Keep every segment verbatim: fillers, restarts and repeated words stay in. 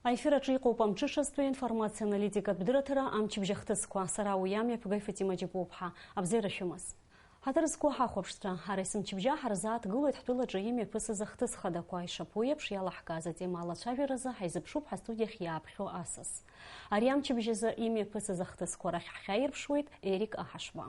Аефир аҿы иҟоуп амҽышазтәи аинформациа-аналитикатә дырраҭара «Амчыбжь ахҭысқәа». Сара уи амҩаԥгаҩ Фатима Џьапуԥҳа. Абзиара шәымаз. Ҳаҭыр зқәу ҳахәаԥшцәа, ҳара есымчыбжьа ҳарзааҭгылоит ҳтәылаҿы имҩаԥысыз ахҭыс хадақәа. Ишаԥу еиԥш, иалаҳкааз атема алацәажәаразы ҳаизыԥшуп ҳастудиахь иааԥхьо асас. Ари амчыбжь азы имҩаԥысыз ахҭысқәа рахь ҳхьаирԥшуеит Ерик Аҳашба.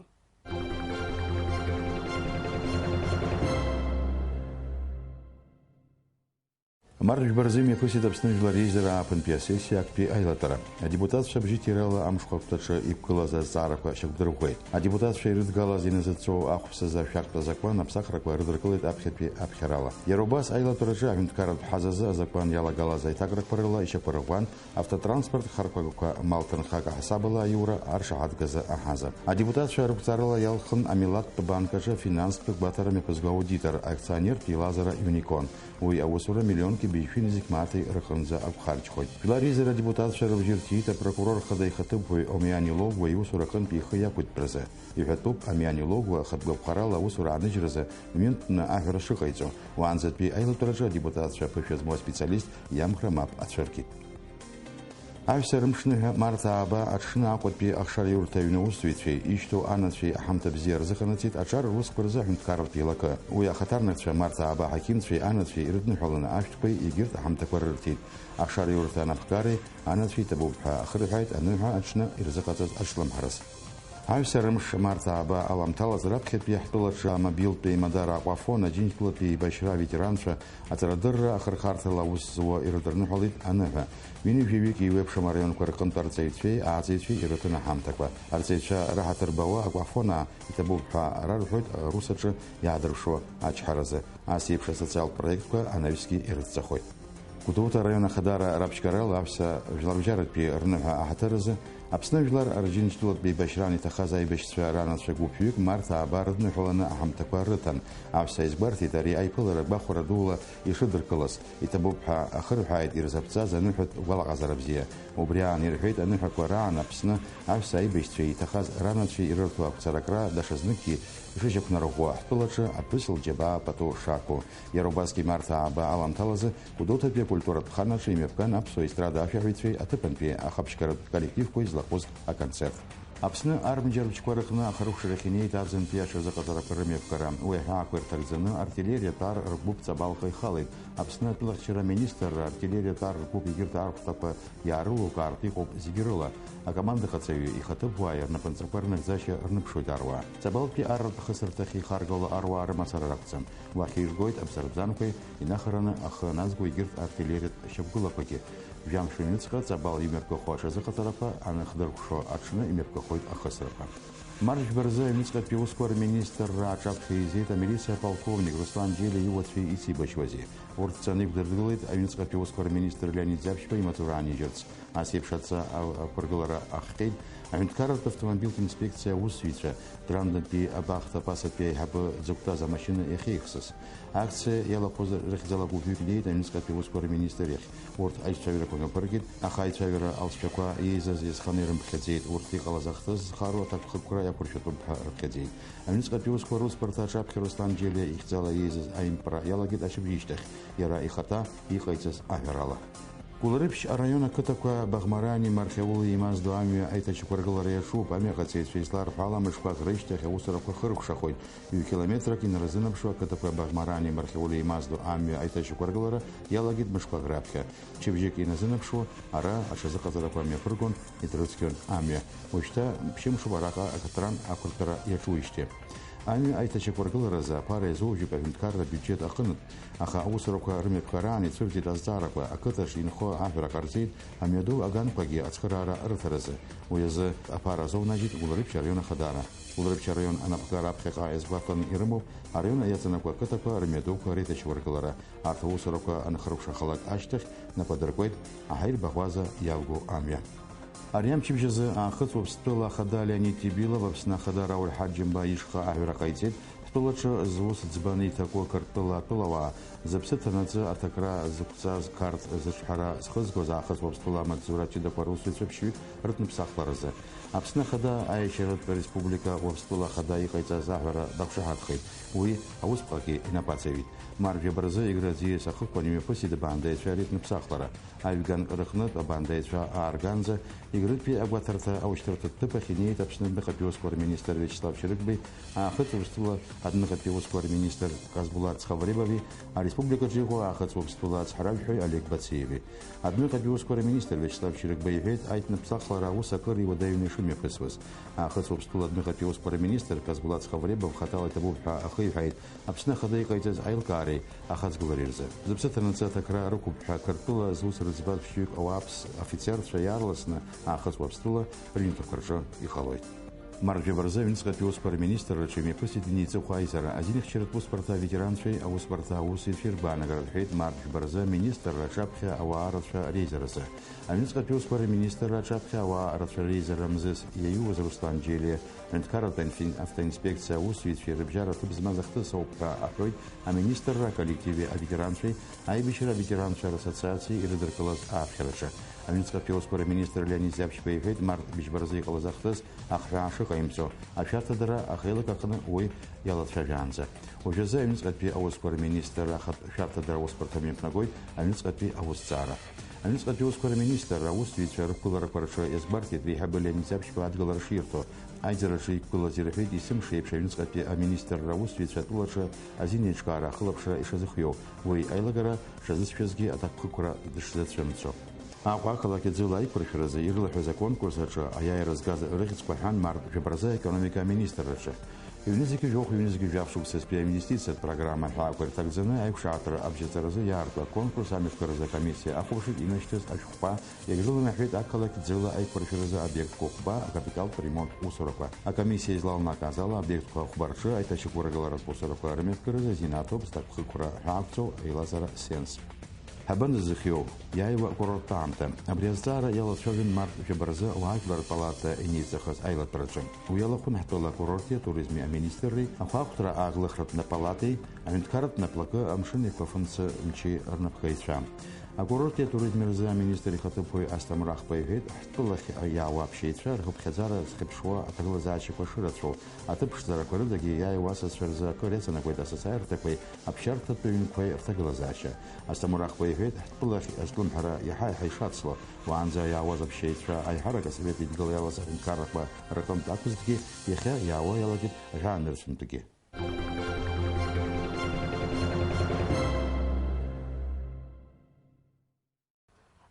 Март жәба рзы имҩаԥысит Аԥсны Жәлар Реизара ааԥынтәи асессиа актәи аилатәара. Адепутатцәа абжьыҭирала амшхәаԥтәаҿы иқәгылаз азҵаарақәа шьақәдырӷәӷәеит. Адепутатцәа ирыдгалаз иназыҵәҵәо ахәԥсазы ашәахтә азакәан аԥсахрақәа рыдыркылеит аԥхьатәи аԥхьарала. Иара убас аилатәараҿы аҳәынҭқарратә ҳазазы азакәан иалагалаз аиҭакрақәа рыла ишьақәырӷәӷәан автотранспорт харқәагақәа мал ҭынхак аҳасабала аиура аршаҳаҭгазы аҳаза. Адепутатцәа рықәҵарала иалхын амилаҭтә банк аҿы афинанстә гәаҭара мҩаԥызго аудитор, акционертә еилазара Юникон. Уи аусура миллионки быжьҩи нызқь мааҭи рҟынӡа акәхарџьхоит. Жәлар Реизара адепутатцәа рыбжьы рҭиит апрокурор хада ихаҭыԥуаҩ Омиани Логәуа иусура аҟынтә ихы иақәиҭтәразы. Иҳәатәуп, Омиани Логәуа ахатә гәаԥхарала аусура аныжьразы ҩынтәны аҳәара шыҟаиҵо. Уаанӡатәи аилатәараҿы адепутатцәа аԥышәа змоу аспециалист иамхра мап ацәыркит. Аҩсарымшныҳәа март ааба аҽны Аҟәатәи ахшараиурҭа аҩнаусзуҩцәеи ишьҭоу анацәеи аҳамҭа бзиа рзыҟанаҵеит аҿар русқәа рзы аҳәынҭқарратә еилакы. Уи ахаҭарнакцәа март ааба аҳақьымцәеи анацәеи ирыдныҳәаланы ашәҭқәеи егьырҭ аҳамҭақәа рырҭеит. Ахшараиурҭа анапхгареи анацәеи иҭабуп ҳәа ахырҳәааит аныҳәа аҽны ирзыҟаҵаз аҿлымҳараз. Аҩсарымш март ааба аламҭалаз раԥхьатәи ҳтәылаҿы амобилтә еимадара Аҟәафон Аџьынџьтәылатәи еибашьра аветеранцәа аҵарадырра ахырхарҭала аус зуа ирыдырныҳәалеит аныҳәа. Ҩынҩажәаҩык еиуеиԥшым араионқәа рҟынтә арҵаҩцәеи ааҵаҩцәеи ирыҭан аҳамҭақәа. Арҵаҩцәа раҳаҭыр бауа Аҟәафонаа иҭабуп ҳәа рарҳәоит рус аҿы иаадырԥшуа ачҳаразы. Ас еиԥш асоциалтә проектқәа анаҩсгьы ирыдҵахоит. Гәдоуҭа араион ахадара раԥшьгарала аҳәса жәларбжьаратәи рныҳәа аҳаҭыр азы Аԥсны жәлар Аџьынџьтәылатә еибашьраан иҭахаз аибашьцәа ранацәа гәыԥҩык март ааба рыдныҳәаланы аҳамҭақәа рыҭан. Аҳәса изгәарҭеит ари аиԥылара гәахәара дула ишыдыркылаз. Иҭабуп ҳәа ахырҳәааит ирзаԥҵаз аныҳәатә гәалаҟазара бзиа. Убри аан ирҳәеит аныҳәақәа раан Аԥсны аҳәса аибашьцәа иҭахаз ранацәа ирырҭо ақәҵаракра даҽазныкгьы ишышьақәнарӷәӷәо ҳтәылаҿы аԥҳәыс лџьабаа пату шақәу. Иара убасгьы март ааба аламҭалазы Гәдоуҭатәи акультуратә хан аҿы имҩаԥган аԥсуа естрада ашәаҳәаҩцәеи аҭыԥантәи ахаԥшьгаратә коллективқәеи злахәыз аконцерт. Аԥсны армџьарбжьқәа рыҟны ахыркәшарахь инеит аӡынтәи аҽазыҟаҵарақәа рымҩаԥгара. Уи аҳәаақәа ирҭагӡаны артиллериатә ар ргәыԥ Ҵабалҟа ихалеит. Аԥсны атәылахьчара аминистрра артиллериатә ар ргәыԥ егьырҭ архәҭақәа иаарылукаартә иҟоуп зегьы рыла. Акомандаҟаҵаҩы ихаҭыԥуааи рнапынҵақәа рнагӡашьа рныԥшуеит аруаа. Ҵабалтәи арратә хысырҭахь ихаргало аруаа рымацара ракәӡам. Уахь иргоит абзарбзанқәеи инахараны ахы аназго егьырҭ артиллериатә шьақәгылақәагьы. Жәамш ҩныҵҟа Ҵабал имҩаԥгахо аҽазыҟаҵарақәа анахдыркәшо аҽны имҩаԥгахоит ахысрақәа. Март жәба рзы аҩныҵҟатәи аусқәа рминистрра аҿаԥхьа еизеит амилициа аполковник Руслан Џьелиа иуацәеи ицеибашьуази. Урҭ цаны иқәдыргылеит аҩныҵҟатәи аусқәа рминистр Леонид Зиаԥшьба имаҵура аанижьырц. Ас еиԥш аҵа а-, ақәыргылара ахҟьеит аҳәынҭқарратә автомобилтә инспекциа аусзуҩцәа, Драндатәи абахҭа Ԥасатәи аиҳабы дзықәтәаз амашьына иахьеихсыз. Акциа иалахәыз рыхьӡала гәыԥҩык неит аҩныҵҟатәи аусқәа рминистр иахь. Урҭ аиҿцәажәарақәа мҩаԥыргеит, аха аицәажәара алҵшәақәа еизаз иазханы ирымԥхьаӡеит, урҭ иҟалаз ахҭыс зхароу аҭакԥхықәра иақәыршәатәуп ҳәа рыԥхьаӡеит. Аҩныҵҟатәи аусқәа русбарҭа аҿаԥхьа Руслан Џьелиа ихьӡала еизаз аимпра иалагеит ашьыбжьышьҭахь, иара ихаҭа иҟаиҵаз аҳәарала. Гәылрыԥшь араион ақыҭақәа Баӷмарани Мархьаулии Мазду амҩа аиҭашьақәыргылара иаҿуп. Амҩаҟаҵаҩцәа изларҳәо ала, мышқәак рышьҭахь аусурақәа хыркәшахоит. Ҩ-километрак инарзынаԥшуа ақыҭақәа Баӷмарани Мархьаулии Мазду амҩа аиҭашьақәыргылара иалагеит мышқәак раԥхьа. Мчыбжьык иназынаԥшуа ара аҽазыҟаҵарақәа мҩаԥыргон, идрыцқьон амҩа. Уажәшьҭа ԥшьымшуп араҟа акатран ақәыртәара иаҿуижьҭеи. Амҩа аиҭашьақәыргыларазы аԥара иазоужьуп аҳәынҭқарра абиуџьет аҟынтә, аха аусурақәа рымҩаԥгараан ицәырҵит азҵаарақәа, ақыҭаҿ инхо аҳәара ҟарҵеит амҩаду аганқәагьы ацхыраара рыҭаразы. Уи азы аԥара азоунаџьит Гәылрыԥшь араион ахадара. Гәылрыԥшь араион анапхгара аԥхьаҟа иазгәаҭаны ирымоуп араион иаҵанакуа ақыҭақәа рымҩадуқәа реиҭашьақәыргылара. Арҭ аусурақәа анхыркәшахалак ашьҭахь, напы адыркуеит аҳаирбаӷәаза иалгоу амҩа. Ари амчыбжь азы Аахыҵ Уаԥстәыла ахада Леонид Тибилов Аԥсны ахада Рауль Ҳаџьымба ишҟа аҳәара ҟаиҵеит, ҳтәылаҿы зус ӡбаны иҭаку Қырҭтәыла атәылауаа, зыԥсы ҭанаҵы аҭакра зықәҵаз Қарҭ зыҿҳәара зхызгоз Аахыҵ Уаԥстәыла амаҵзура ҷыдақәа русзуҩцәа ԥшьҩык рыҭныԥсахларазы. Аԥсны Ахада аиашьаратә республика Уаԥстәыла Ахада иҟаиҵаз аҳәара дақәшаҳаҭхеит, уи аусԥҟагьы инапаҵаҩит. Март жәаба рзы Егры аӡиас ахықәан имҩаԥысит абаандаҩцәа рихныԥсахлара. Аҩган рыҟнытә абаандаҩцәа аарганӡа, Егрытәи агәаҭарҭа аушьҭырҭатә ҭыԥ ахь инеит Аԥсны адәныҟатәи аусқәа рминистр Виачеслав Чырыгбеи, Аахыҵ Урыстәыла адәныҟатәи аусқәа рминистр Ҟазбулаҭ Цхавребови, ареспубликаҿы иҟоу Аахыҵ Урыстәыла ацҳаражәҳәаҩ Олег Бациеви. Адәныҟатәи аусқәа рминистр Виачеслав Чырыгба иҳәеит, аиҭныԥсахлара аус акыр иуадаҩны ишымҩаԥысуаз. Аахыҵ Уаԥстәыла адәныҟатәи аусқәа рминистр Ҟазбулаҭ Цхавребов хаҭала иҭабуп ҳәа ахиҳәааит Аԥсны Ахада иҟаиҵаз аилкаареи ахаҵгылареи рзы. Зыԥсы ҭанаҵы аҭакра рықәуп ҳәа, Қырҭтәыла зус рыӡбаз ԥшьҩык ауааԥс афицерцәа иаарласны Аахыҵ Уаԥстәыла рыҩнқәа рҿы иҟалоит. Март жәаба рзы аҩныҵҟатәи аусқәа рминистрраҿы имҩаԥысит Ниҵыхә аизара. Азинхьчаратә усбарҭа аветеранцәеи аусбарҭа аусзуҩцәеи ргәаанагара рҳәеит март жәаба рзы аминистрра аҿаԥхьа ауаа рацәа реизаразы. Аҩныҵҟатәи усқәа рминистрра аҿаԥхьа ауаа рацәа реизара мзызс иаиуаз Руслан Џьелиа, аҳәынҭқарратә инфи-, автоинспекциа аусзуҩцәеи рыбжьара ҭыԥ змаз ахҭыс ауп ҳәа аҳәоит аминистрра аколлективи аветеранцәеи аибашьра аветеранцәа рассоциациеи ирыдыркылаз аԥхьараҿы. Аҩныҵҟатәи аусқәа рминистр Леонид Зиаԥшьба иҳәеит, март быжьба рзы иҟалаз ахҭыс ахҳәаа шыҟаимҵо, ашәарҭадара ахеилак аҟны уи иалацәажәаанӡа. Уажәазы аҩныҵҟатәи аусқәа рминистр ахатә шәарҭадара аусбарҭа мҩаԥнагоит аҩныҵҟатәи аусҭҵаара. Аҩныҵҟатәи аусқәа рминистр аусзуҩцәа рықәгыларақәа рҿы иазгәарҭеит реиҳабы Леонид Зиаԥшьба адгылара ширҭо. Аизараҿы иқәгылаз ирҳәеит, есымша еиԥш аҩныҵҟатәи аминистрра аусзуҩцәа атәылаҿы азин еиҿкаара ахылаԥшра ишазыхиоу, уи аилагара шазыцәшәазгьы аҭакԥхықәра дышзацәымцо. Аҟәа ақалақь аӡыла аиқәыршәаразы ирылаҳәаз аконкурс аҿы аиааира згаз рыхьӡқәа ҳәан март жәаба рзы аекономика аминистрраҿы. Ҩнызқьи жәохә, ҩнызқьи жәаф шықәсазтәи аинвестициатә программа ҳәаақәа ирҭагӡаны аиқәшаҳаҭра абжьаҵаразы иаарту аконкурс амҩаԥгаразы акомиссиа ахәаԥшит инашьҭыз ашәҟәқәа, иагьрыланарҳәеит ақалақь ӡыла аиқәыршәаразы обиектқәа хәба акапиталтә ремонт усурақәа. Акомиссиа излалнакааз ала, обиектқәа хәба рҿы аиҭашьақәыргыларатә усурақәа рымҩаԥгаразы азин аҭоуп зҭакԥхықәра ҳәаақәҵоу аилазара сенс. Ҳабанӡазыхиоу, иааиуа акурорттә аамҭа. Абри азҵаара иалацәажәон март жәаба рзы ауаажәлар рпалата иниҵахаз аилатәараҿы. Уи алахәын ҳтәыла акурорти атуризми аминистрреи ахәаахәҭра ааглыхратә напалатеи аҳәынҭқарратә наплакы амшын еиқәафымцы мчи рнапхгаҩцәа. Акурорти атуризми рзы аминистр ихаҭыԥуаҩ Асҭамыр Ахба иҳәеит, ҳтәылахь иаауа аԥшьаҩцәа рхыԥхьаӡара зхьыԥшуа аҭагылазаашьақәа шырацәоу, аҭыԥ ԥшӡарақәа рыдагьы иааиуа асасцәа рзы акыр иаҵанакуеит асасааирҭақәеи аԥсшьарҭатә ҩнқәеи рҭагылазаашьа. Асҭамыр Ахба иҳәеит, ҳтәылахь азҿлымҳара иаҳа-иаҳа ишацло, уаанӡа иаауаз аԥшьаҩцәа аиҳарак асовет еидгыла иалаз аҳәынҭқаррақәа рҟынтә ақәызҭгьы, иахьа иаауа иалагеит аҳәаанырцәынтәгьы.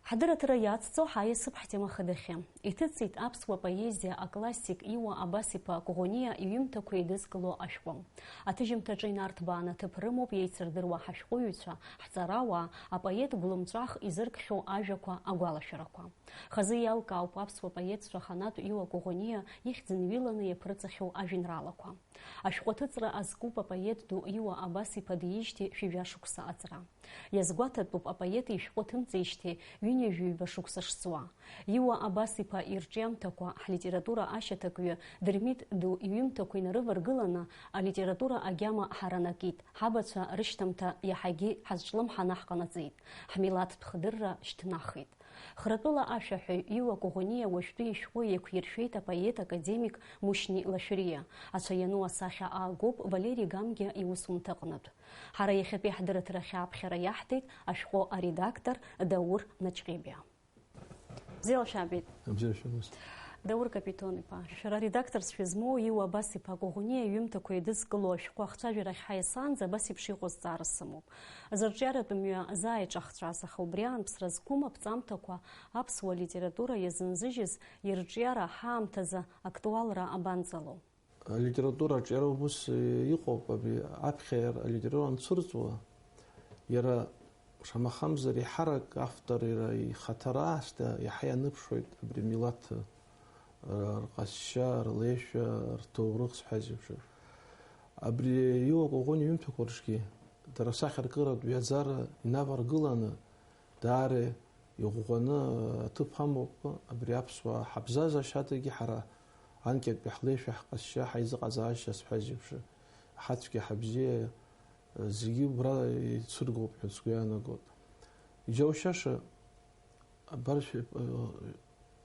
Ҳдырраҭара иацҵо ҳаиасып ҳтема хадахьы. Иҭыҵит аԥсуа поезиа аклассик Иуа Абас-иԥа Коӷониа иҩымҭақәа еидызкыло ашәҟәы. Аҭыжьымҭаҿы инарҭбааны аҭыԥ рымоуп иеицырдыруа ҳашәҟәыҩҩцәа, ҳҵарауаа, апоет гәлымҵәах изыркхьоу ажәақәа, агәалашәарақәа. Хазы иалкаауп аԥсуа поетцәа аханатә Иуа Коӷониа ихьӡ нҩыланы иаԥырҵахьоу ажәеинраалақәа. Ашәҟәы аҭыҵра азкуп апоет ду Иуа Абас-иԥа диижьҭеи шәи жәа шықәса аҵра. Иазгәаҭатәуп апоет ишәҟәы ҭымҵижьҭеи ҩынҩажәи ҩба шықәса шҵуа. Иуа Абас-иԥа ирҿиамҭақәа ҳлитература ашьаҭакҩы Дырмит ду иҩымҭақәа инарываргыланы, алитература агьама ҳаранакит, ҳабацәа рышьҭамҭа иаҳагьы ҳазҿлымҳаны ҳҟанаҵеит, ҳмилаҭтә хдырра шьҭнахит. Хратәыла ашәаҳәаҩ Иуа Коӷониа уажәтәи ишәҟәы еиқәиршәеит апоет академик Мушьни Лашәриа, ацәа иану асахьа аагоуп Валери Гамгиа иусумҭаҟнытә. Ҳара иахьатәи ҳдырраҭарахь ааԥхьара иаҳҭеит ашәҟәы аредактор Даур Наҷҟьебиа. Бзиала шәаабеит. Бзиара шәымаз. Даур Капитон-иԥа, шәара редакторс шәызмоу Иуа Абас-иԥа Коӷониа иҩымҭақәа еидызкыло ашәҟәы ахцәажәарахь ҳаиасаанӡа абас еиԥш иҟоу азҵаара сымоуп. Зырҿиаратә мҩа зааиҿахҵәаз, аха убри аан ԥсра зқәым аԥҵамҭақәа аԥсуа литература иазынзыжьыз ирҿиара ҳаамҭазы актуалра абанҵало? Алитература арҿиара убыс, э, иҟоуп, абри аԥхьа иара алитература анцәырҵуа, иара, шамахамзар, еиҳарак автор иара ихаҭара аасҭа иаҳа ианыԥшуеит абри амилаҭ, э, рҟазшьа, рлеишәа, рҭоурых сҳәаз еиԥш. Абри Иуа Коӷониа иҩымҭақәа рҿгьы дара асахьаркыратә ҩаӡара инаваргыланы, даара иӷәӷәаны аҭыԥ амоуп абри аԥсуаа ҳабзазашьа адагьы, ҳара анкьатәи ҳлеишәа, ҳҟазшьа, ҳаизыҟазаашьа сҳәаз еиԥш, ҳацәгьа ҳабзиа, зегьы убра ицәыргоуп ҳәа сгәы иаанагоит. Иџьоушьаша, абар шәи-,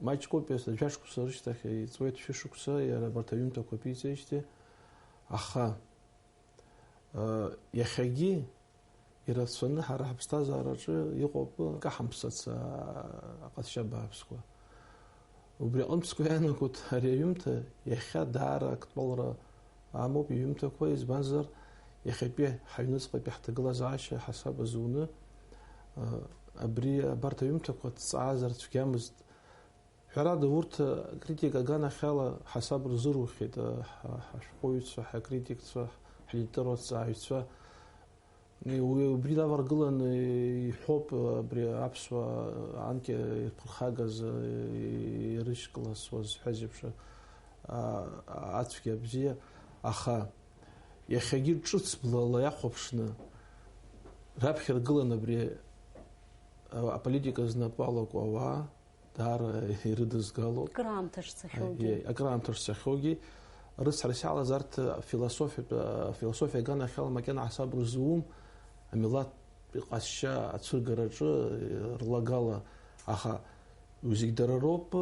Маҷкоуп, жәа-шықәса рышьҭахь иҵуеит, шәышықәса иара абарҭ аҩымҭақәа ԥиҵеижьҭеи. Аха, э, иахьагьы ирацәаны ҳара ҳаԥсҭазаараҿы иҟоуп акы ҳамԥсац, а, аҟазшьа бааԥсқәа. Убри аҟынтә сгәы иаанагоит ари аҩымҭа иахьа даара актуалра амоуп иҩымҭақәа, избанзар, иахьатәи ҳаҩныҵҟатәи ҳҭагылазаашьа ҳасаб азуны, а, абри абарҭ аҩымҭақәа ҭҵаазар цәгьамызт. Ҳәарада, урҭ, а, критика аганахьала ҳасаб рзырухьеит, а, ҳа-, ҳашәҟәыҩҩцәа, ҳакритикцәа, ҳлитератураҭҵааҩцәа. Уи, убри инаваргыланы иҳәоуп абри аԥсуа анкьа ирԥырхагаз, ирышькласуаз ҳәа зеиԥш, а, ацәгьа бзиа, аха иахьагьы ҿыц блала иахәаԥшны раԥхьа иргылан абри, а, аполитика знапы алаку ауаа, даара ирыдызгалоит. Акыраамҭа шцахьоугьы. Акыраамҭа шцахьоугьы, рыцҳарас иалаз арҭ философиатә, афилософиа аганахьала макьана ҳасаб рзуым, амилаҭтә ҟазшьа ацәыргараҿы рлагала, аха зегь дара роуп,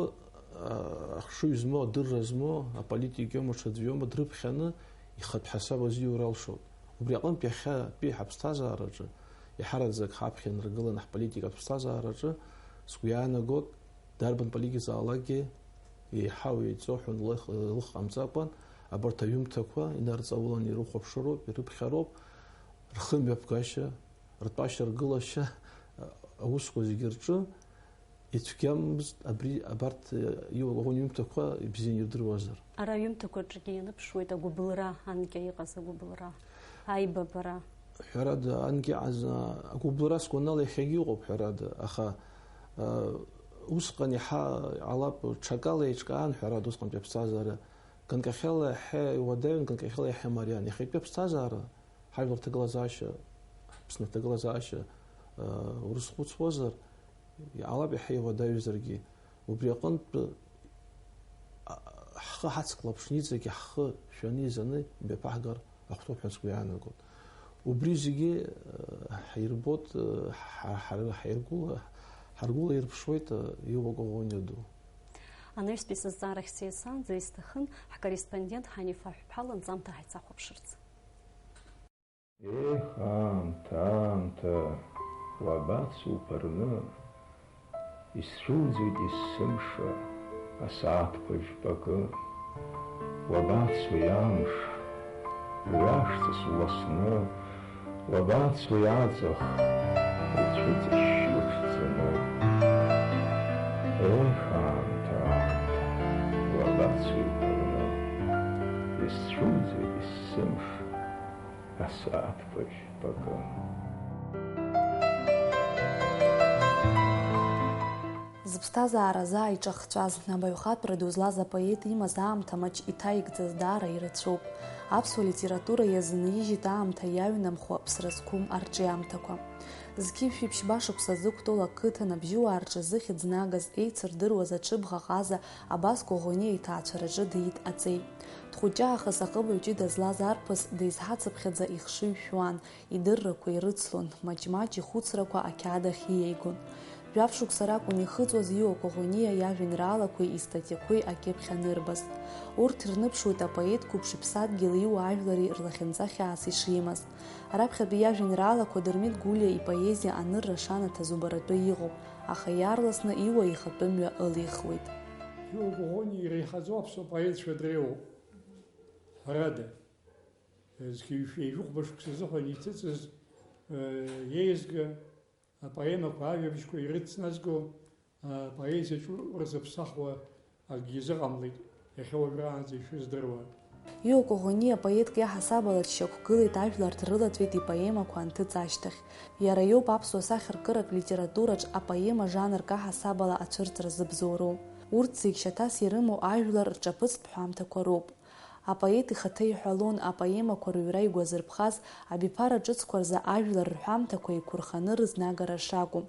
ахшыҩ змоу, адырра змоу, аполитикиоума, ҽаӡәиоума дрыԥхьаны ихатә ҳасаб азиура алшоит. Убри аҟынтә иахьатәи ҳаԥсҭазаараҿы, иаҳараӡак ҳаԥхьа инаргыланы ҳполитикатә ԥсҭазаараҿы, сгәы иаанагоит, дарбан политикаҵәҟьалакгьы еиҳау еиҵоу ҳәа лых-, лых ҟамҵакәан, абарҭ аҩымҭақәа инарҵауланы ирыхәаԥшыроуп, ирыԥхьароуп, рхымҩаԥгашьа, ртәашьа-ргылашьа, аусқәа зегьы рҿы ицәгьамызт абри, абарҭ, иуа-, иуа-, ҩымҭақәа ибзианы ирдыруазар. Ара аҩымҭақәа рҿгьы ианыԥшуеит агәыбылра, анкьа иҟаз агәыбылра, аибабара. Ҳәарада, анкьа иҟаз, а, агәыбылра сгәанала иахьагьы ыҟоуп, ҳәарада, аха, а, усҟан иаҳа иҟалап, ҽакала еиҿкаан, ҳәарада, усҟантәи аԥсҭазаара ганкахьала иаҳа иуадаҩын, ганкахьала иаҳа имариан. Иахьатәи аԥсҭазаара, ҳажәлар ҭагылазаашьа, Аԥсны ҭагылазаашьа, а, урызхәыцуазар, иҟалап иаҳа иуадаҩзаргьы. Убри аҟынтә, а, ҳхы ҳацклаԥшны иҵегь ҳхы шәаны изаны имҩаԥаҳгар ахәҭоуп ҳәа сгәы иаанагоит. Убри зегьы, а, ҳаирбоит, а, ҳа-, ҳар-, ҳаиргәыла-, ҳаргәылаирԥшуеит, а, иуа Коӷониа ду. Анаҩстәи сызҵаарахь сеицаанӡа исҭахын ҳкорреспондент Ҳанифа Ҳәԥҳа лынҵамҭа ҳаицахәаԥшырц. Ех, аамҭа, аамҭа, уабацо уԥырны, исцәуӡуеит есымша асааҭқәа жәпакы. Уабацои амш, уҩашҵас уласны, уабацои аҵых, уцәыҵышьшьы ԥшӡаны? Ех, аамҭа, аамҭа, уабацои уԥырны, исцәуӡуеит есымша асааҭқәа жәпакы. Зыԥсҭазаара заа иҿахҵәаз, абаҩхатәра ду злаз апоет имаз аамҭа маҷ иҭаигӡаз даара ирацәоуп. Аԥсуа литература иазынижьит аамҭа иаҩнамхуа ԥсра зқәым арҿиамҭақәа. Зқьи жәшәи ԥшьба шықәса зықәтәоу ақыҭан абжьыуаа рҿы зыхьӡ нагаз, еицырдыруаз аҽыбӷаҟаза Абас Коӷониа иҭаацәараҿы диит аҵеи. Дхәыҷаахыс аҟыбаҩ ҷыда злаз арԥыс дизҳацыԥхьаӡа ихшыҩ шәуан, идыррақәа ирыцлон, маҷ-маҷ ихәыцрақәа ақьаад ахь иеигон. Жәаф шықәса ракәын ихыҵуаз Иуа Коӷониа иажәеинраалақәеи истатиақәеи акьыԥхь анырбаз. Урҭ ирныԥшуеит апоет қәыԥш-иԥсадгьыл Иуа ажәлари рлахьынҵа хьаас ишимаз. Раԥхьатәи иажәеинраалақәа Дырмит Гәлиа ипоезиа анырра шанаҭаз убаратәы иҟоуп, аха иаарласны Иуа ихатәы мҩа ылихуеит. Иуа Коӷониа иреиҳаӡоу аԥсуа поетцәа дреиуоуп, ҳәарада. Зқьи жәшәи жәохәба шықәса азыҳәан иҭыҵыз, э, иеизга апоемақәа, ажәабжьқәа ирыцназго, апоезиаҿы урзыԥсахуа акгьы изыҟамлеит, иахьа уажәраанӡа ишыздыруа. Иуа Коӷониа поетк иаҳасабала дшьақәгылеит, ажәлар дрылатәеит ипоемақәа анҭыҵ ашьҭахь. Иара иоуп аԥсуа сахьаркырак литератураҿ апоема жанрк аҳасабала ацәырҵра зыбзоуроу. Урҭ зегь шьаҭас ирымоу ажәлар рҿаԥыцтә ҳәамҭақәа роуп. Апоет ихаҭа иҳәалон, апоемақәа рыҩра игәазырԥхаз абиԥара ҿыцқәа рзы ажәлар рҳәамҭақәа еиқәырханы рызнагара шакәу.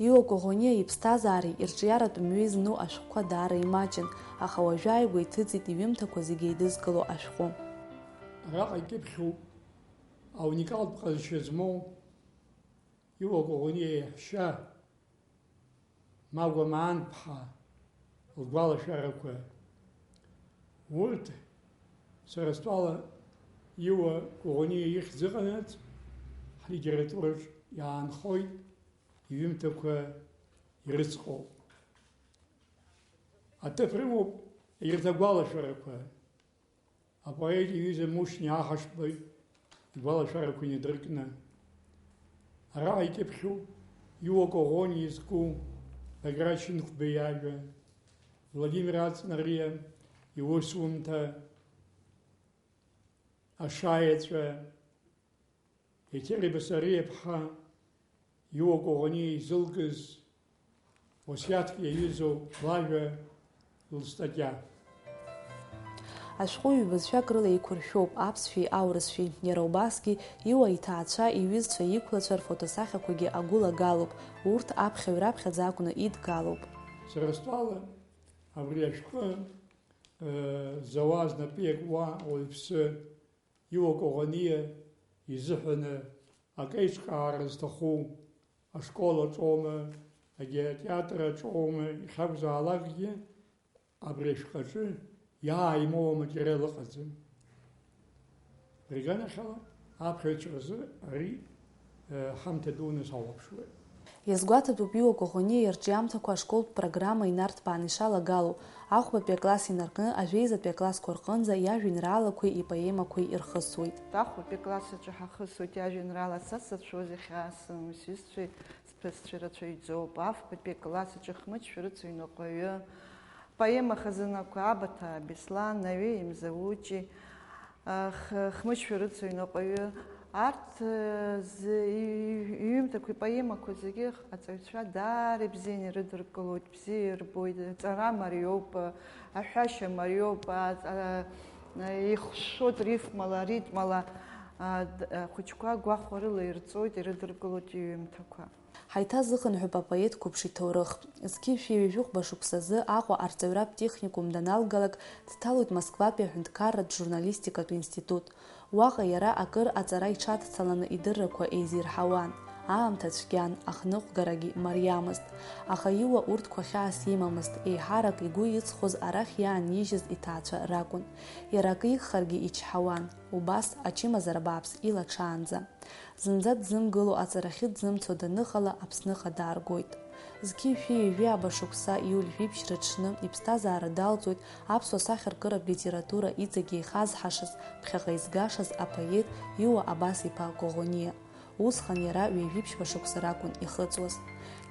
Иуа Коӷониа иԥсҭазаареи ирҿиаратә мҩеи зну ашәҟәқәа даара имаҷын, аха уажәааигәа иҭыҵит иҩымҭақәа зегьы еидызкыло ашәҟәы. Араҟа икьыԥхьуп ауникалтә ҟазшьа змоу Иуа Коӷониа иаҳәшьа, Магәа Маанԥҳа, лгәалашәарақәа. Урҭ, сара стәала, Иуа Коӷониа ихьӡ ыҟанаҵ, ҳлитератураҿ иаанхоит иҩымҭақәа ирыцҟоуп. Аҭыԥ рымоуп егьырҭ агәалашәарақәа. Апоет иҩыза Мушьни Аҳашба игәалашәарақәа инадыркны. Араҟа икьыԥхьуп Иуа Коӷониа изку Баграт Шьынқәба иажәа, Владимир Аҵнариа иусумҭа, Ашаеҵәа, Еҭери Басариаԥҳа Иуа Коӷониа изылкыз уасиаҭк иаҩызоу лажәа, лыстатиа. Ашәҟәы ҩбацәак рыла еиқәыршәоуп аԥсшәеи аурысшәеи. Иара убасгьы Иуа иҭаацәа, иҩызцәа, иқәлацәа рфотосахьақәагьы агәылагалоуп, урҭ аԥхьаҩ раԥхьаӡа акәны идгалоуп. Сара стәала, абри ашәҟәы, э, зауа знапы иакуа ауаҩԥсы Иуа Коӷониа изыҳәаны акы еиҿкаара зҭаху ашкол аҿоума, егьи атеатр аҿоума, иахьакәзаалакгьы абри ашәҟәаҿы иааимоуа материал ыҟаӡам. Рганахьала аԥхьаҩцәа рзы ари, э, ҳамҭа дуны сахәаԥшуеит. Иазгәаҭатәуп Иуа Коӷониа ирҿиамҭақәа ашколтә программа инарҭбааны ишалагало, ахәбатәи акласс инаркны ажәеизатәи аклассқәа рҟынӡа иажәеинраалақәеи ипоемақәеи ирхысуеит. Ахәбатәи акласс аҿы ҳахысуеит иажәеинраала Са сацәоузеи хьаас сымам, сҩызцәеи сԥызцәеи рацәаҩӡоуп. Афбатәи акласс аҿы Хмыҷ шәарыцаҩ ныҟәаҩы, поема хазынақәа Абаҭаа Беслан, Наҩеи Мзаучи, Х-, Хмыҷ шәарыцаҩ ныҟәаҩы, арҭ, э, зы-, и-, иҩымҭақәа, ипоемақәа зегьы аҵаҩцәа даара ибзианы ирыдыркылоит, бзиа ирбоит, аҵара мариоуп, аҳәашьа мариоуп, а-, а-, ихшәшәоит рифмала, аритмала, а, д-, ахәыҷқәа гәахәарыла ирҵоит, ирыдыркылоит иҩымҭақәа. Ҳаиҭазыхынҳәып апоет қәыԥш иҭоурых. Зқьи жәшәи ҩажәи хәба шықәсазы Аҟәа арҵаҩратә техникум даналгалак, дҭалоит Москватәи аҳәынҭқарратә журналистикатә институт. Уаҟа иара акыр аҵара иҽадцаланы идыррақәа еизирҳауан. Аамҭа цәгьан, ахныҟәгарагьы мариамызт. Аха Иуа урҭқәа хьаас имамызт, еиҳарак игәы иҵхоз арахь иаанижьыз иҭаацәа ракәын. Иара акы игхаргьы ичҳауан, убас ачымазара бааԥс илаҽаанӡа. Зынӡа дзымгыло, аҵарахьы дзымцо даныҟала, Аԥсныҟа дааргоит. Зқьи жәшәи ҩажәи ааба шықәса иуль жәиԥшь рыҽны иԥсҭазаара далҵуеит аԥсуа сахьаркыратә литература иҵегь еихазҳашаз, ԥхьаҟа изгашаз апоет Иуа Абас-иԥа Коӷониа. Усҟан иара ҩажәи ԥшьба шықәса ракәын ихыҵуаз.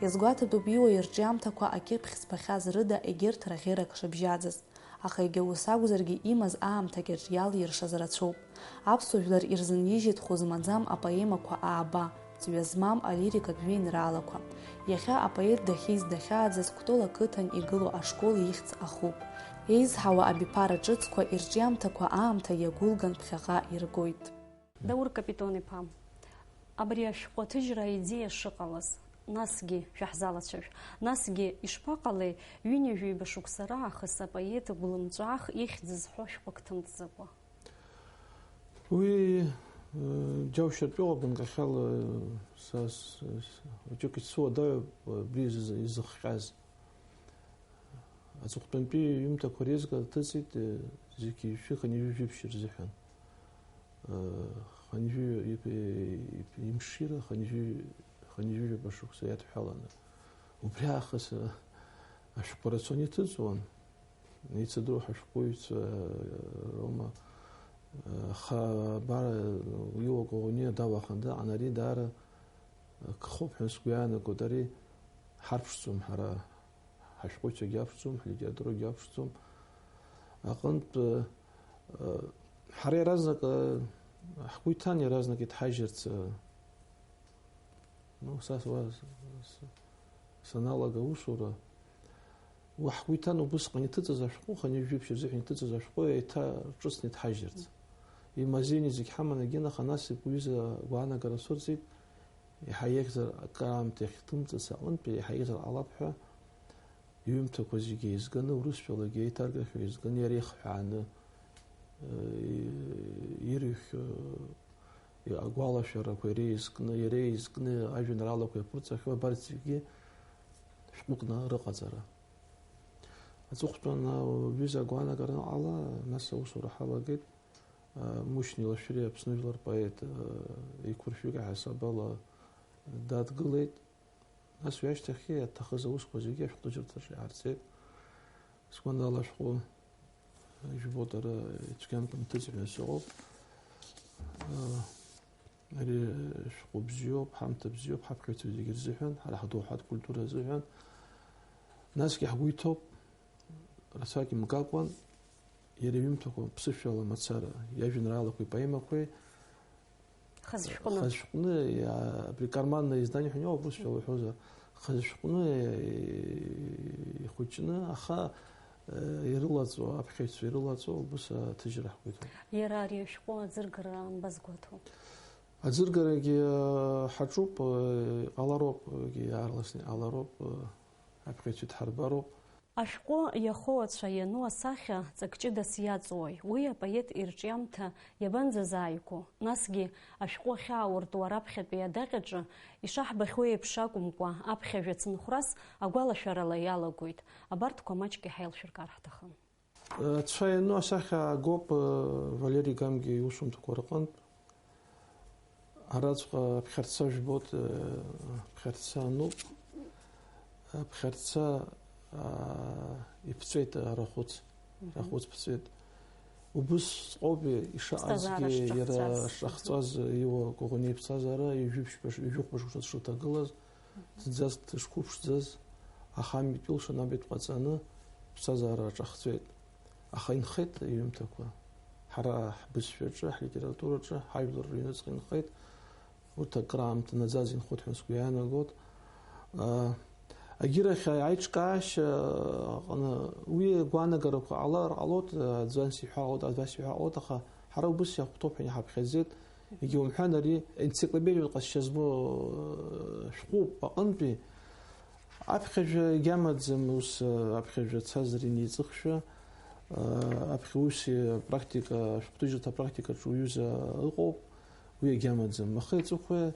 Иазгәаҭатәуп Иуа ирҿиамҭақәа акьыԥхь збахьаз рыда егьырҭ раӷьырак шыбжьаӡыз. Аха егьа ус акәзаргьы, имаз аамҭагьы аҿы иалиршаз рацәоуп. Аԥсуа жәлар ирзынижьит хәы змаӡам апоемақәа ааба, ҵҩа змам алирикатә жәеинраалақәа. Иахьа апоет дахьиз дахьааӡаз Кәтол ақыҭан игылоу ашкол ихьӡ ахуп. Еизҳауа абиԥара ҿыцқәа ирҿиамҭақәа аамҭа иагәылган ԥхьаҟа иргоит. Даур Капитон-иԥа, абри ашәҟәы аҭыжьра аидеиа шыҟалаз, насгьы шәаҳзалацәажә, насгьы ишԥаҟалеи, ҩынҩажәаҩба шықәса раахыс апоет гәлымҵәах ихьӡ зҳәо шәҟәык ҭымҵӡакәа? Уи, э, џьаушьартә иҟоуп, ганкахьала, э, са с-, с-, хәыҷык ицуадаҩуп, э, абри изы-, изыхҟьаз. Аҵыхәтәантәи иҩымҭақәа реизга ҭыҵит, э, зқьи жәшәи хынҩажәи жәиԥшь рзыҳәан. Э, хынҩажәи ип-, ип-, имшира хынҩажәи, хынҩажәи жәаба шықәса иадҳәаланы. Убри аахыс, э, ашәҟәқәа рацәаны иҭыҵуан. Еицыдыруа ҳашәҟәыҩҩцәа, э, роума, э, аха абар, э, Иуа Коӷониа далаханы дыҟан, ари даара, э, гхоуп ҳәа сгәы иаанагоит, ари ҳарԥшӡом ҳара. Ҳашәҟәыҩҩцәагьы аԥшӡом, ҳлитературагьы аԥшӡом. Аҟынтә, э, ҳара иаразнак, э, ҳгәы иҭан иаразнак иҭҳажьырц, э, ну, са, уа, с-, с-, саналага аусура, уа ҳгәы иҭан убысҟан иҭыҵыз ашәҟәы, хынҩажәи жәиԥшь рзыҳәан иҭыҵыз ашәҟәы еиҭа ҿыцны иҭҳажьырц. Имазеины зегь ҳаман агьынаха, нас уҩыза агәаанагара сырҵеит, еиҳа еиӷьзар акыраамҭа иахьҭымҵыц аҟынтәи еиҳа еиӷьзар ҟалап ҳәа, иҩымҭақәа зегьы еизганы, урысшәалагьы еиҭаргахьоу еизганы, иара ихҳәааны, э, ирыҩхьоу, э, агәалашәарақәа иара изкны, иара изкны ажәеинраалақәа иаԥырҵахьоу абарҭ зегьы шәҟәыкны рыҟаҵара. Аҵыхәтәан, а, уҩыза агәаанагара аныҟала, нас аусура ҳалагеит. А, Мушьни Лашәриа Аԥсны жәлар поет, а, еиқәыршәык аҳасабала дадгылеит. Нас уи ашьҭахь иаҭахыз аусқәа зегьы ашәҟәҭыжьырҭаҿы иаарҵеит. Сгәанала ашәҟәы, ижәбоит, ара ицәгьамкәа мҭыҵ ҳәа сыҟоуп. А, Ари шәҟәы бзиоуп, ҳамҭа бзиоуп, ҳаԥхьаҩцәа зегьы рзыҳәан, ҳара ҳдоуҳатә культура азыҳәан. Насгьы ҳгәы иҭоуп, рацәак имгакәан, иара иҩымҭақәа ԥсышәала мацара, иажәеинраалақәеи поемақәеи Хазшәҟәны. Хазшәҟәны, иа-, абри карманное издание ҳәа иоуп, усшәала уҳәозар, хазшәҟәны, е-, ихәыҷны, аха, э, ирылаҵо, аԥхьаҩцәа ирылаҵо, убыс аҭыжьра ҳгәы иҭоуп. Иара ари ашәҟәы аӡыргара анбазгәаҭо? Аӡыргарагьы, э, ҳаҿуп, э, иҟалароуп, егьи аарласны иҟалароуп, э, аԥхьаҩцәа дҳарбароуп. Ашәҟәы иахоу ацәа иану асахьа ҵак ҷыдас иаҵоуи? Уи апоет ирҿиамҭа иабанӡазааигәоу? Насгьы, ашәҟәы ахьаауртуа раԥхьатәи адаҟьаҿы ишаҳбахьоу еиԥш акәымкәа, аԥхьажәа цынхәрас агәалашәарала иалагоит. Абарҭқәа маҷк иҳаилшәыркаар ҳҭахын. Ацәа иану асахьа аагоуп, э, Валери Гамгиа иусумҭақәа рҟынтә. Араҵәҟьа аԥхьарца жәбоит, э, аԥхьарца ануп. Аԥхьарца, аа, иԥҵәеит арахәыц, Мгм. Рахәыц ԥҵәеит. Убыс ҟоуп ишаҟазгьы, Ԥсҭазаара иара шҿахҵәаз. Шҿахҵәаз иуа Коӷониа иԥсҭазаара, ҩажәи ԥшь-, ҩажәи хәба шықәса дшыҭагылаз, Зынӡаск дышқәыԥшӡаз, аха амитә илшан абитә ҟаҵаны, ԥсҭазаара аҿахҵәеит. Аха инхеит иҩымҭақәа. Ҳара ҳбызшәаҿы, ҳлитератураҿы, ҳажәлар рыҩныҵҟа инхеит. Урҭ акраамҭа наӡаӡа инхоит ҳәа сгәы иаанагоит. А, агьырахь аиҿкаашьа аҟны уи агәаанагарақәа ҟалар ҟалоит, аӡәы ас иҳәар ҟалоит, аӡәы ас иҳәар ҟалоит, аха ҳара убыс иахәҭоуп ҳәа иҳаԥхьаӡеит. Егьа умҳәан, ари енциклопедиатә ҟазшьа змоу, э, шәҟәуп аҟынтәи. Аԥхьажәа егьамаӡам, ус, э, аԥхьажәа цазар инеиҵыхшәа, э, аԥхьа ус, э, практика, ашәҟәҭыжьырҭа апрактикаҿы уҩыза ыҟоуп, уи егьамаӡам. Аха иҵыхәа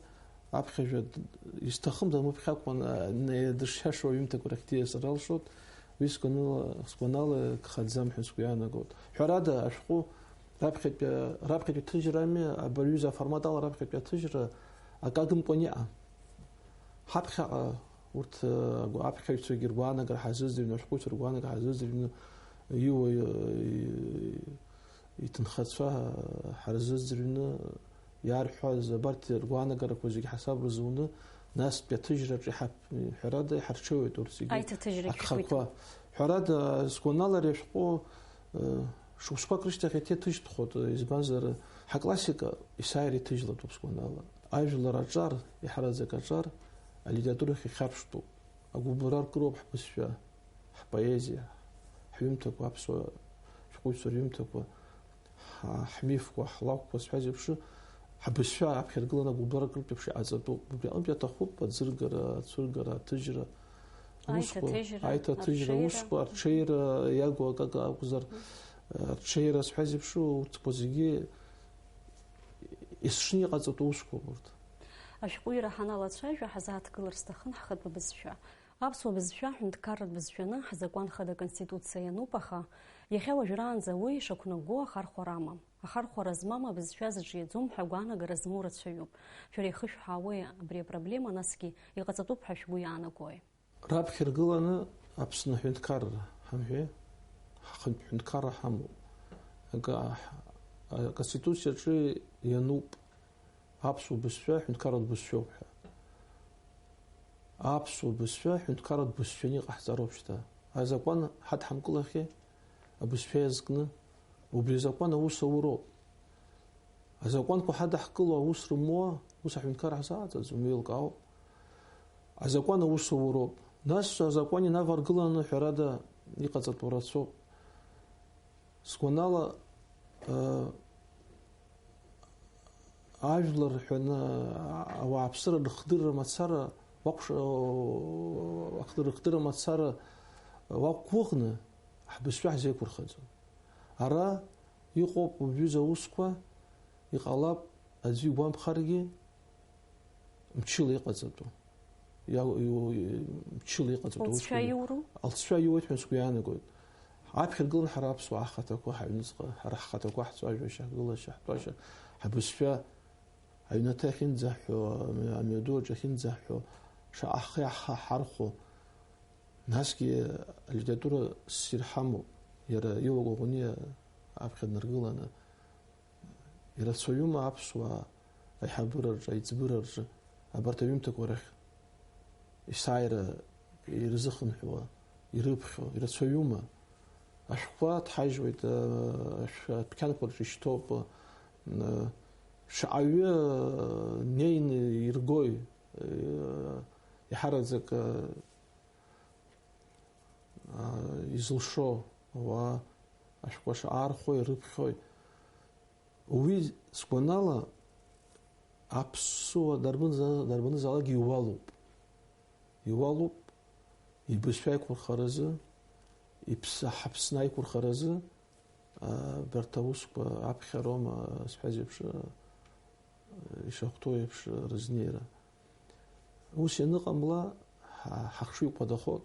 аԥхьажәа д-, изҭахым дамыԥхьакәан, э, не-, дышиашоу аҩымҭақәа рахь диасыр алшоит, уи сгәанала, сгәанала гхаӡам ҳәа сгәы иаанагоит. Ҳәарада, ашәҟәы Раԥхьатәи, раԥхьатәи ҭыжьрами, абри аҩыза аформат ала раԥхьатәи аҭыжьра акы агымкәан иҟам. Ҳаԥхьаҟа урҭ, э, агәа-, аԥхьаҩцәагьы ргәаанагара ҳазыӡырҩны, ашәҟәыҩҩцәа ргәаанагара ҳазыӡырҩны, иуа, э, иҭынхацәа ҳарзыӡырҩны, иаарҳәаз абарҭ ргәаанагарақәа зегьы ҳасаб рзуны, настәи аҭыжьраҿы иҳаԥ-, ҳәарада, иҳарҽеиуеит урҭ зегьы. Аиҭаҭыжьрагь агхақәа. Шәгәеиҭоит. Ҳәарада, сгәанала, ари ашәҟәы, э, шықәсқәак рышьҭахь еиҭа иҭыжьтәхоит, избанзар, ҳаклассика есааира иҭыжьлатәуп, сгәанала. Ажәлар аҿар, иаҳараӡак аҿар, алитература ахь ихьарԥштәуп. Агәыбылра аркыроуп ҳбызшәа, ҳпоезиа, ҳҩымҭақәа, аԥсуа шәҟәыҩҩцәа рҩымҭақәа, ҳа-, ҳмифқәа, ҳлакәқәа, сҳәаз еиԥш, ҳбызшәа аԥхьаргыланы агәыбылра акыртә еиԥш иҟаҵатәуп. Убри аҟынтә иаҭахуп аӡыргара, ацәыргара, аҭыжьра, аусқәа, аиҭаҭыжьра, аиҭаҭыжьра, арҽеира. Усқәа, арҽеира иагу акы акәзар, арҽеира сҳәаз еиԥш, урҭқәа зегьы есшны иҟаҵатәу усқәоуп урҭ. Ашәҟәыҩҩра ҳаналацәажәа, ҳазааҭгылар сҭахын ҳхатәы бызшәа. Аԥсуа бызшәа ҳәынҭқарратә бызшәаны ҳзакәан хада Конституциа иануп, аха иахьа уажәраанӡа уи ишақәнагоу ахархәара амам. Ахархәара змам абызшәа зыҿиаӡом ҳәа агәаанагара змоу рацәаҩуп. Шәара ихышәҳәаауеи абри апроблема, насгьы иҟаҵатәуп ҳәа шәгәы иаанагои? Раԥхьа иргыланы Аԥсны аҳәынҭқарра ҳамҳәеи, ҳхынтә ҳәынҭқарра ҳамоуп. Акы-, аҳ-, Аконституциаҿы иануп аԥсуа бызшәа ҳәынҭқарратә бызшәоуп ҳәа. Аԥсуа бызшәа ҳәынҭқарратә бызшәаны иҟаҳҵароуп шьҭа. Азакәан ҳадҳамкылахьеи, абызшәа иазкны, убри азакәан аус ауроуп. Азакәанқәа ҳадаҳкыло аус рымуа, ус аҳәынҭқарра ҳзааӡаӡом, еилкаауп. Азакәан аус ауроуп. Нас азакәан инаваргыланы, ҳәарада, иҟаҵатәу рацәоуп. Сгәанала, э, ажәлар ҳәаны, ауааԥсыра рыхдырра мацара уақәш-, рыхдырра мацара уақәгәыӷны ҳбызшәа ҳзеиқәырхаӡом. Ара иҟоуп уажәы аусқәа, иҟалап аӡәы игәамԥхаргьы, мчыла иҟаҵатәу. Иа-, иу-, мчыла иҟаҵатәу Лҵшәа аусқәа. Иуру? Алҵшәа иуеит ҳәа сгәы иаанагоит. Аԥхьа иргылан ҳара аԥсуаа ҳхаҭақәа, ҳаҩныҵҟа, ҳара ҳхаҭақәа, ҳҵәажәашьа, ҳгылашьа, ҳтәашьа, ҳбызшәа аҩнаҭа ахьынӡаҳҳәо, ами-, амҩаду аҿы ахьынӡаҳҳәо, шаҟа ҳхы иаҳхаҳархәо, насгьы алитература ссир ҳамоуп, иара иуа Коӷониа аԥхьа днаргыланы. Ирацәаҩума аԥсуаа аиҳабыра рҿы, аиҵбыра рҿы абарҭ аҩымҭақәа рахь есааира ирзыхынҳәуа, ирыԥхьо, ирацәаҩума? Ашәҟәқәа ҭҳажьуеит, ашә-, адәқьанқәа рҿы ишьҭоуп, шаҟаҩы неины иргои, еиҳараӡак изылшо ауаа ашәҟәқәа шаҟа аархәои, ирыԥхьои. Уи сгәанала аԥсуа дарбанза-, дарбанызаалак иуалуп. Иуалуп ибызшәа аиқәырхаразы, иԥсы-, ҳаԥсны аиқәырхаразы, а, абарҭ аусқәа аԥхьароума, сҳәаз еиԥш, а, ишахәҭоу еиԥш, рызнеира. Ус ианыҟамла, ҳа-, ҳахшыҩ хәадахоит.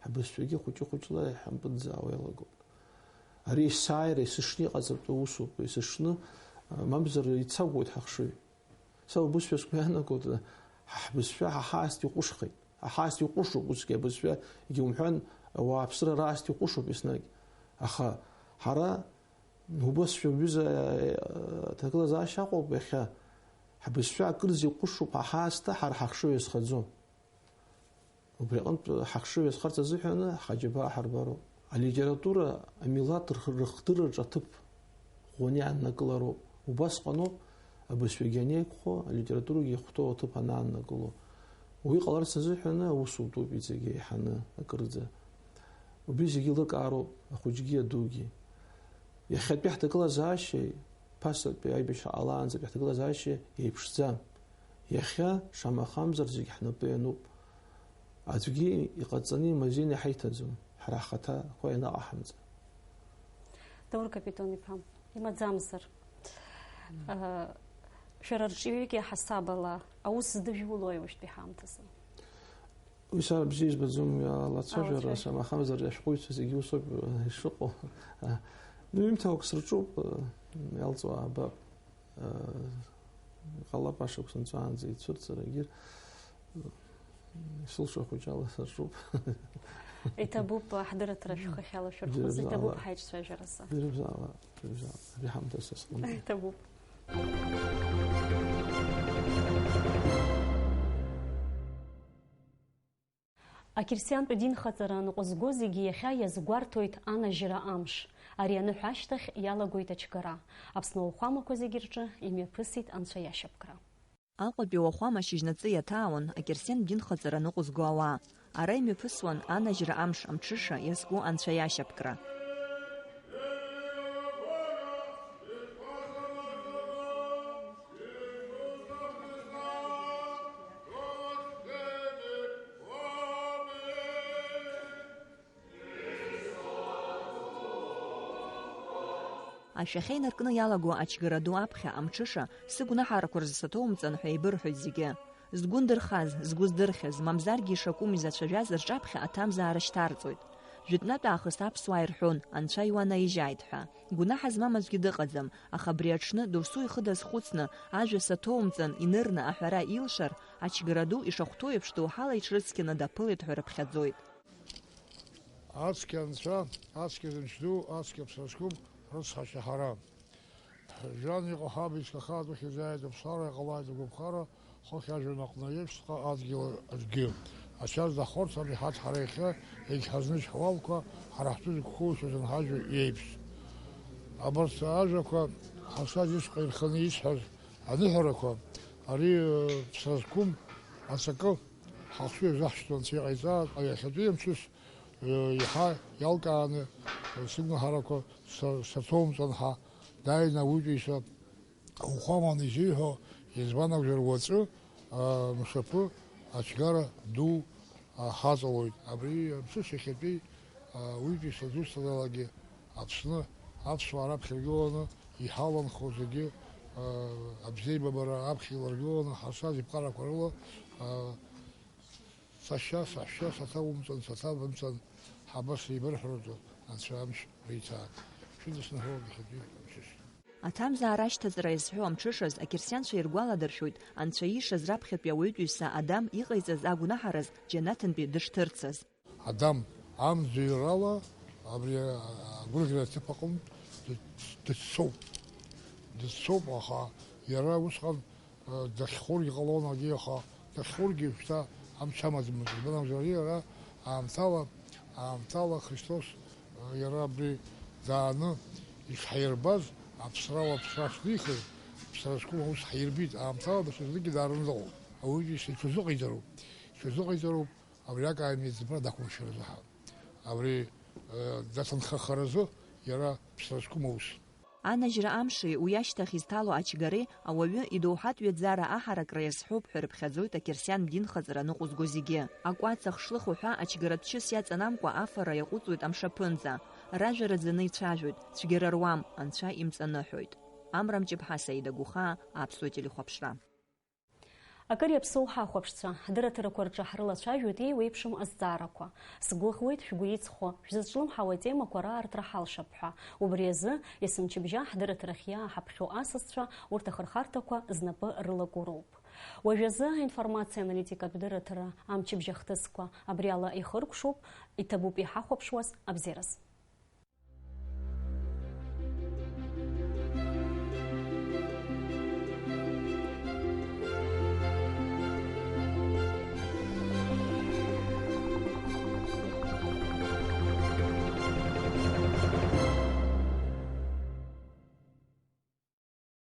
Ҳбызшәагьы хәыҷы-хәыҷла иҳампыҵӡаауа иалагоит. Ари есааира есышны иҟаҵатәу усуп, есышны, а, мамзар ицагәоит ҳахшыҩ. Са убысшәа сгәы иаанагоит, ҳа ҳбызшәа ҳа ҳаасҭа иҟәышхеит. Ҳа ҳаасҭа иҟәышуп усгьы абызшәа, егьаумҳәан, ауааԥсыра раасҭа иҟәышуп еснагь. Аха ҳара убасшәа, уҩыза, а, аҭагылазаашьа аҟоуп иахьа. Ҳбызшәа акырӡа иҟәышуп ҳа ҳаасҭа, ҳара ҳахшыҩ иазхаӡом. Убри аҟынтә ҳахшыҩ азхарц азыҳәаны ҳхаџьабаа ҳарбароуп. Алитература, амилаҭ рх-, рыхдырраҿы аҭыԥ ӷәӷәаны иааннакылароуп. Убасҟаноуп абызшәагьы анеиқәхо, алитературагьы ихәҭоу аҭыԥ анааннакыло. Уи ҟаларц азыҳәаны аус утәуп иҵегьы еиҳаны акырӡа. Убри зегьы еилыркаароуп, ахәыҷгьы адугьы. Иахьатәи ҳҭагылазаашьеи ԥасатәи аибашьра ҟалаанӡатәи ҳҭагылазаашьа еиԥшӡам. Иахьа, шамахамзар, зегь ҳнапы иануп. Аӡәгьы иҟаҵаны имазеины иҳаиҭаӡом, ҳара ҳхаҭақәа ианаҟаҳамҵа. Даур Капитон-иԥа, имаӡамзар, аа, шәара рҿиаҩык иаҳасаб ала аус здыжәулои уажәтәи ҳаамҭазы? Уи сара бзиа избаӡом, алацәажәара, алацәажәара, шамахамзар, ашәҟәыҩҩцәа зегьы усоуп, э, ишыҟоу. Э, ну, ҩымҭақәак сырҿуп, э, иалҵуа аабап. Э, иҟалап ашықәс нҵәаанӡа ицәырҵыр, егьир, э, исылшо хәыҷала сырҿуп. Иҭабуп, ҳдырраҭара шәхы ахьалашәырхәыз, иҭабуп ҳаиҿцәажәаразы. Џьарыбзаала, џьарыбзаала. Ари ҳамҭас сҟны. Иҭабуп. Ақьырсиантә динхаҵара аныҟәызго зегьы иахьа иазгәарҭоит анажьра амш. Ари аныҳәа ашьҭахь иалагоит ачгара. Аԥсны ауахәамақәа зегьы рҿы имҩаԥысит Анцәа иашьапкра. Аҟәатәи ауахәама шьыжьнаҵы иаҭаауан, акьырсиантә динхаҵара аныҟәызго ауаа. Ара имҩаԥысуан анажьра амш амҽыша иазку Анцәа иашьапкра. Ашәахьа инаркны иалаго ачгара ду аԥхьа амҽыша, сыгәнаҳарақәа рзы саҭоумҵан ҳәа еибырҳәоит зегьы. Згәы ндырхаз, згәы здырхьаз, мамзаргьы ишакәым изацәажәаз рҿаԥхьа аҭамзаара шьҭарҵоит. Жәытәнатә аахыс аԥсуаа ирҳәон, Анцәа иуанаижьааит ҳәа. Гәнаҳа змам аӡәгьы дыҟаӡам, аха абри аҽны Дурсу ихы дазхәыцны, ажәа саҭоумҵан инырны аҳәара илшар, ачгара ду ишахәҭоу еиԥш доуҳала иҽрыцқьаны даԥылеит ҳәа рыԥхьаӡоит. Ацқьа анцәа, ацқьа зымч ду, ацқьа ԥсра зқәым, рыцҳашьа ҳара. Жәҩан иҟоу ҳаб ицқьахаатәу хьӡааит, аԥсара иҟалааит агәаԥхара, хыхь ажәҩан аҟны еиԥшҵәҟьа адгьыл аҿгьы. Ачаз дахорцам иҳаҭ ҳара иахьа, егьҳазныжь ҳуалқәа, ҳара ҳтәы зықәхоушьаз анҳажәу иеиԥш. Абарҭ ажәақәа ҳасадисҟа ирханы исҳәаз аныҳәарақәа, ари, э, ԥсра зқәым аҵакы ҳахшыҩ азаҳшьҭуа анцәа иҟаиҵааит, иахьатәи амҽыс, э, иаҳа иалкааны, э, сыгәнаҳарақәа са-, саҭоумҵан ҳәа, дааины ауаҩытәыҩса ауахәаман изиҳәо, избан акәзар уаҵәы, а, мшаԥы ачгара ду, а, ҳаҵалоит. Абри амҽыш иахьатәи, а, уаҩытәыҩса дусҭадалагьы Аԥсны аԥсуаа раԥхьа иргыланы иҳаланхо зегьы, а, абзиеибабара аԥхьа иларгыланы ҳазшаз иԥҟарақәа рыла, а, сашьа, саҳәшьа, саҭаумҵан, саҭабымҵан, Абас еибырҳәароуп анцәа амш реиҭаак. Шәыдысныҳәалоит иахьатәи амшаҿы. Аҭамзаара ашьҭаҵара иазҳәо амҽышаз, ақьырсианцәа иргәаладыршәоит, анцәа иишаз раԥхьатәи ауаҩытәыҩса Адам иҟаиҵаз агәнаҳараз џьанаҭынтәи дышҭырцаз. Адам амӡырҩрала абри агәырӷьара аҭыԥ аҟынтә ды-, дыццоуп. Дыццоуп, аха иара усҟан, э, дахьхәыргьы ҟалон, акгьы, аха дахьхәыргьы шьҭа амч амаӡамызт. Избан акәзар, иара аамҭала, аамҭала Христос, э, иара абри дааны ишҳаирбаз, аԥсрала аԥсра шнихыз, аԥсра зқәым аус ҳаирбит, аамҭала даҽазныкгьы даарымдыҟәон. Ауаҩытәыҩса иҽазыҟаиҵароуп, иҽазыҟаиҵароуп. Абри акаамеҭ зымра дақәымшәаразы ҳәа. Абри, э, даҭынхахаразы иара ԥсра зқәым аус. Анажьра амши уи ашьҭахь изҭало ачгареи ауаҩы идоуҳатә ҩаӡара аҳаракра иазҳәоуп ҳәа рыԥхьаӡоит ақьырсиан динхаҵара ныҟәызго зегьы. Акәац ахшлых уҳәа ачгаратә чыс иаҵанамкәа афара иаҟәыҵуеит амшаԥынҵа. Ражәа раӡаны ицәажәоит, цәгьара руам, анцәа имҵаныҳәоит. Амра Мҷыԥҳа, Саида Гухаа, Аԥсуа телехәаԥшра. Акыр иаԥсоу ҳахәаԥшцәа, ҳдырраҭарақәа рҿы ҳрылацәажәоит еиуеиԥшым азҵаарақәа. Сгәыӷуеит шәгәы иҵхо, шәзыҿлымҳауа атемақәа раартра ҳалшап ҳәа. Убри азы, есымчыбжьа ҳдырраҭарахь иааҳаԥхьо асасцәа урҭ ахырхарҭақәа знапы рылаку роуп. Уажәазы аинформациа аналитикатә дырраҭара амчыбжь ахҭысқәа абри ала ихыркәшоуп, иҭабуп иҳахәаԥшуаз абзиараз.